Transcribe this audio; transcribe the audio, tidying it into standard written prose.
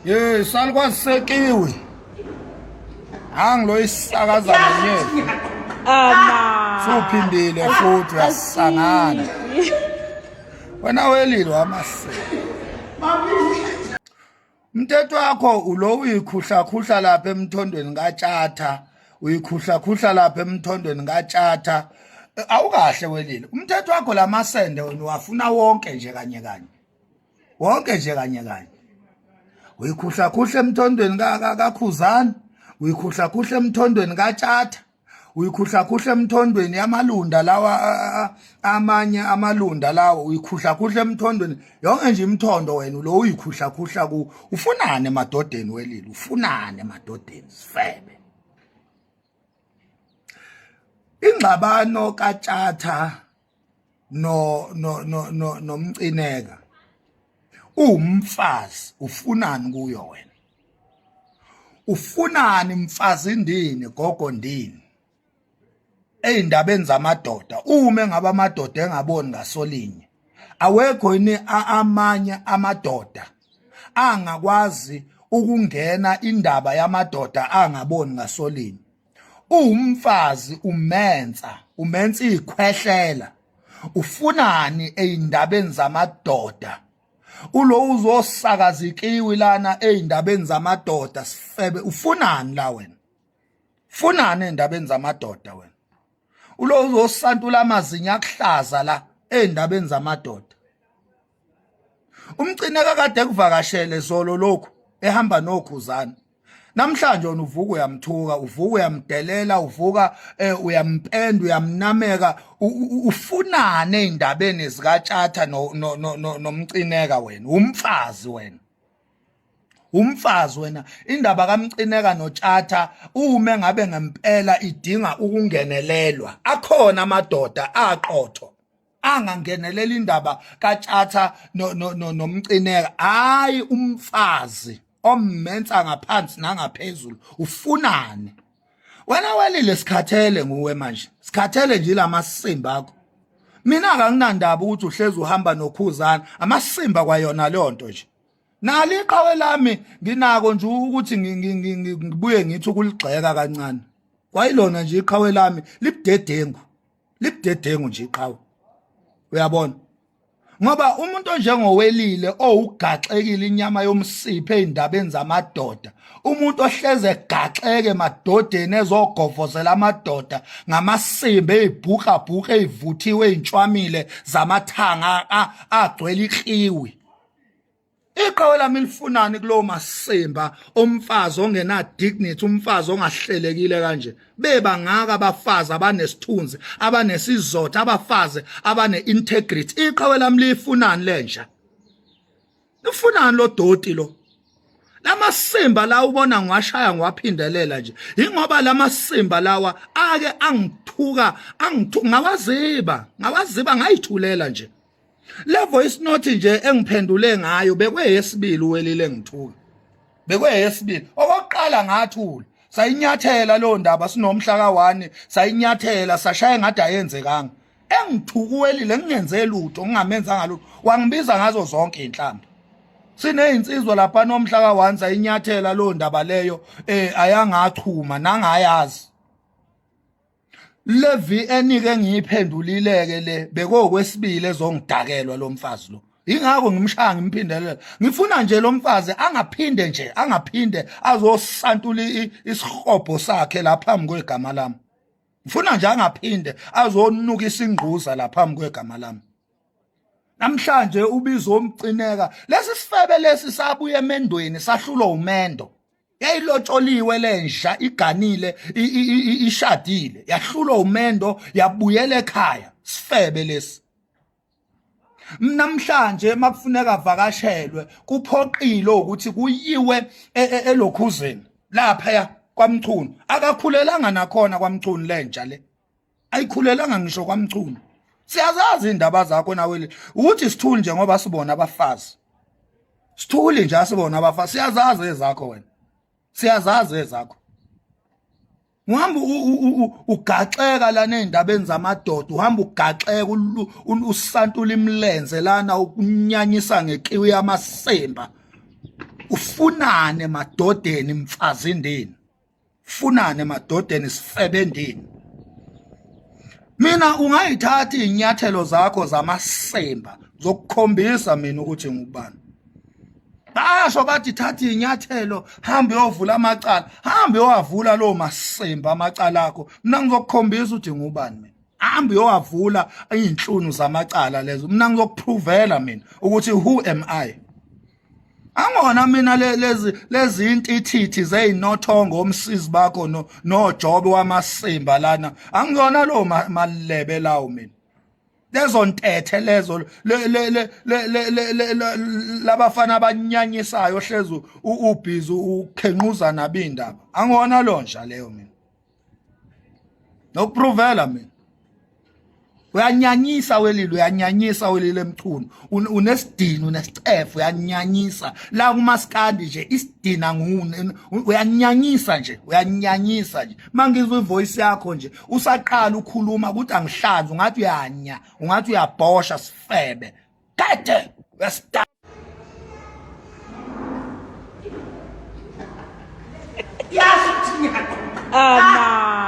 Ye salukwazi sekiwe. Angi lo isakaza ngenye. Ama. Suphindile futhi uyasangana. Wena welile wamase. Umthetho wakho ulo uyikhuhlakhuhla lapha emthondweni kaTshatha, uyikhuhlakhuhla lapha emthondweni kaTshatha. Awukahle welile. Umthetho wakho lamasende wena uwafuna wonke nje kanye kanye. Wonke nje kanye kanye. Uyikhuhlakhuhla emthondweni kaKhuzani, uyikhuhlakhuhla emthondweni kaTshatha. Uyikhuhlakhuhla emthondweni yamalunda lawa amanye amalunda lawo uyikhuhlakhuhla emthondweni yonke nje imthondo wena lo uyikhuhlakhuhla ku ufunane emadodeni welile ufunane emadodeni sifebe ingxabano kaTshatha no no no no nomcineka uwumfazi ufunani kuyo wena ufunani mfazi ndini gogo ndini eyindabeni zamadoda uma engabe amadoda engaboni ngasolinye awekho yini amanye amadoda angakwazi ukungena indaba yamadoda angaboni ngasolinye Uwumfazi umensa, umensa ikhwehlela. Ufunani eyindabeni zamadoda? Ulo uzosakaza ikiwi lana eyindabeni zamadoda sifebe ufunani la wena? Funani eyindabeni zamadoda wena? Ulo uzosantula amazinyo akuhlaza la eyindabeni zamadoda. Umcineka kade kuvakashele zolo lokhu ehamba nokhuzana. Namhlanje wena uvuka uyamthuka, uvuka uyamdelela, uvuka eh, uyampenda, uyamnameka, ufunane ezindabeni zikaTshatha no no no nomcineka wena, umfazi wena. Umfazi wena, indaba kaMcineka noTshatha uma ngabe ngempela idinga ukungenelelwa. Akhona amadoda aqotho. Angangenelela indaba kaTshatha no no no nomcineka hayi umfazi ommensa ngaphansi nangaphezulu ufunani wena welile sikhathele nguwe manje sikhathele nje lamasimba akho mina akanginandaba ukuthi uhlezi uhamba nokhuzana amasimba kwayona leyo nto nje nalo iqhawe lami nginako nje ukuthi ngibuye ngithi ukuligxeka kancane kwayilona nje iqhawe lami libudedengu libudedengu nje iqhawe uyabona ngoba umuntu onjengowelile owugaxekile inyama yomsipha ezindabeni zamadoda umuntu ohleze egaxeke emadodeni ezogovozela amadoda ngamasimba ezibhuka bhuka ezivuthiwe ezintshwamile zamathanga agcwele ikliwi. Iqhawe lami lifunani kulowo masimba omfazi ongena dignity umfazi ongahlelekile kanje bebangaka abafazi abanesithunzi abanesizotha abafazi abane integrity iqhawe lami lifunani lenja lifunani lo doti lo lamasimba la ubona ngiwashaya ngiwaphindelela nje ingoba lamasimba lawa ake angithuka angithuka ngawaziba ngawaziba ngayithulela nje Le voice note nje engiphendule ngayo bekweyesibili uwelile ngithuka. Bekweyesibili. Okokuqala ngathula. Sayinyathela leyo ndaba sinomhla ka1 sayinyathela sashaya ngathi ayenzekanga. Engithuka uwelile ngingenze lutho ngingamenzanga lutho. Wangibiza ngazo zonke inhlamba. Sinezinsizwa lapha nomhla ka1 sayinyathela leyo ndaba leyo eh ayangachuma nangayazi. Le VN ke ngiyiphendulile ke le bekokwesibili ezongidakelwa lo mfazi lo. Ingakho ngimshaya ngimphindelela. Ngifuna nje lo mfazi angaphinde nje angaphinde azosantula isihobho sakhe lapha phambi kwegama lami. Ngifuna nje angaphinde azonuka isingquza lapha phambi kwegama lami. Namhlanje ubizo umcineka lesi sifebe lesi sabuya emendweni sahlulwa umendo. Yayilotsholiwe lenja iganile ishadile yahlulwa umendo yabuyela ekhaya sifebe lesi. Namhlanje makufuneka avakashelwe kuphoqile ukuthi kuyiwe e, e, elokhuzeni lapha kwaMchunu akakhulelanga nakhona kwaMchunu lenja le ayikhulelanga ngisho kwaMchunu siyazazi indaba zakho nawe ukuthi sithuli nje ngoba sibona abafazi sithuli nje asibona abafazi siyazazi ezakho wena siyazazi ezakho uhamba ugaxeka lana ezindabeni zamadoda uhamba ugaxeka usantula imlenze lana ukunyanyisa ngekiwi yamasimba. Ufunane emadodeni mfazindini. Funane emadodeni sifebendini. Mina ungayithatha izinyathelo zakho zamasimba zokukhombisa mina ukuthi ngubani. Basho bathi thatha inyathelo hambe uyovula amacala hambe uyowavula lowo masimba amacala akho mina ngizokukhombisa ukuthi ngubani mina hambe uyowavula izinhlunu zamacala lezo mina ngizokuprovela mina ukuthi who am I angona mina lezi lezi intithithi zeyinothongo omsizi bakho no nojobe wamasimba lana angiyona lo malebe lawo mina lezo ntethe lezo le le le le le labafana abanyanyisayo hlezu ubhizi ukhenquza nabindaba angona lonja leyo mina nokuprovela mina uyanyanyisa welile uyanyanyisa welile emchunu unesidina unesicefe uyanyanyisa la kumaskandi nje isidina ngune uyanyanyisa nje uyanyanyisa nje mangizwa ivoice yakho nje usaqala ukhuluma ukuthi angihlanzi ungathi uyanya ungathi uyabhosha sifebe kade uyasita Ama.